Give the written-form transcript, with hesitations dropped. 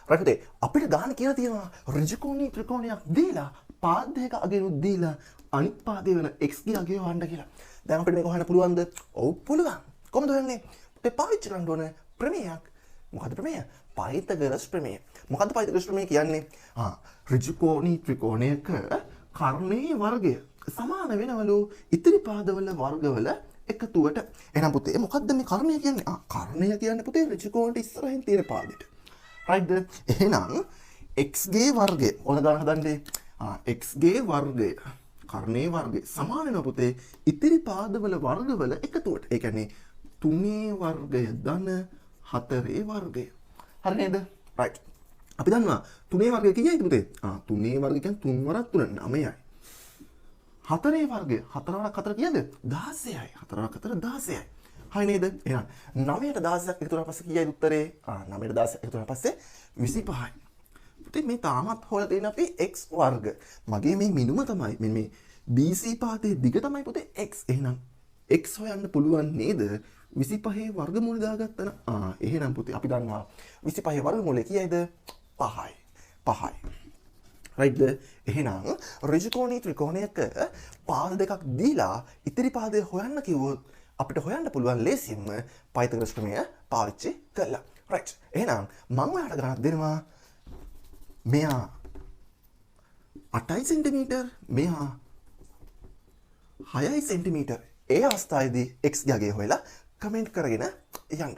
Right පුතේ, අපිට ගාන කියලා තියෙනවා ඍජුකෝණී ත්‍රිකෝණයක් දීලා පාද දෙක අගයනුත් දීලා අනිත් පාදය වෙන x ගේ අගය හොයන්න කියලා. දැන් අපිට මේක හොයන්න පුළුවන්ද? ඔව් පුළුවන්. කොහොමද හොයන්නේ? පුතේ, පාවිච්චි කරන්න ඕන ප්‍රමේයක්. මොකද්ද ප්‍රමේය? පයිතගරස් ප්‍රමේය. මොකද්ද පයිතගරස් ප්‍රමේය කියන්නේ? ආ, ඍජුකෝණී ත්‍රිකෝණයක කර්ණයේ වර්ගය සමාන වෙනවලු ඉතිරි පාදවල වර්ගවල එකතුවට. එහෙනම් පුතේ, මොකද්ද මේ කර්ණය කියන්නේ? ආ, කර්ණය කියන්නේ පුතේ ඍජුකෝණයට ඉස්සරහින් තියෙන පාදෙට. රයිට්ද? එහෙනම් x ගේ වර්ගය ඕන ගාන හදන්නේ. ආ, x ගේ වර්ගය, කර්ණයේ වර්ගය සමාන වෙනවා පුතේ ඉතිරි පාදවල වර්ගවල එකතුවට. ඒ කියන්නේ තුනේ වර්ගය ධන හතරේ වර්ගය. හරි නේද? රයිට්. අපි දන්නවා තුනේ වර්ගය කීයයිද පුතේ? ආ, තුනේ වර්ගය කියන්නේ තුන් වරක් තුන නවයයි. හතරේ වර්ගය, හතර වරක් හතර කීයද? 16යි. හතර වරක් හතර 16යි. හරි නේද? එහෙනම් 9ට 16ක් එකතු වුණාට පස්සේ කීයයිද උත්තරේ? ආ, 9ට 16ක් එකතු වුණාට පස්සේ 25යි. පුතේ, මේ තාමත් හොයලා තියෙන අපි x වර්ග. මගේ මේ මිනුම තමයි මෙන්න මේ BC පාතේ දිග තමයි පුතේ x. එහෙනම් x හොයන්න පුළුවන් නේද 25 වර්ගමූල දාගත්තා නම්? ආ, එහෙනම් පුතේ, අපි දන්නවා 25 වර්ගමූලය කීයයිද? 5යි. 5යි. රයිට්ද? එහෙනම් ඍජුකෝණී ත්‍රිකෝණයක පාද දෙකක් දීලා ඉතිරි පාදය හොයන්න කිව්වොත් අපිට හොයන්න පුළුවන් ලේසියෙන්ම පයිතගරස් ක්‍රමය පාවිච්චි කරලා. රයිට්. එහෙනම් මං ඔයාලට ගණනක් දෙනවා. මෙයා 8 සෙන්ටිමීටර්, මෙයා 6 සෙන්ටිමීටර්. ඒ අවස්ථාවේදී x ගේ අගය හොයලා කමෙන්ට් කරගෙන යන්න.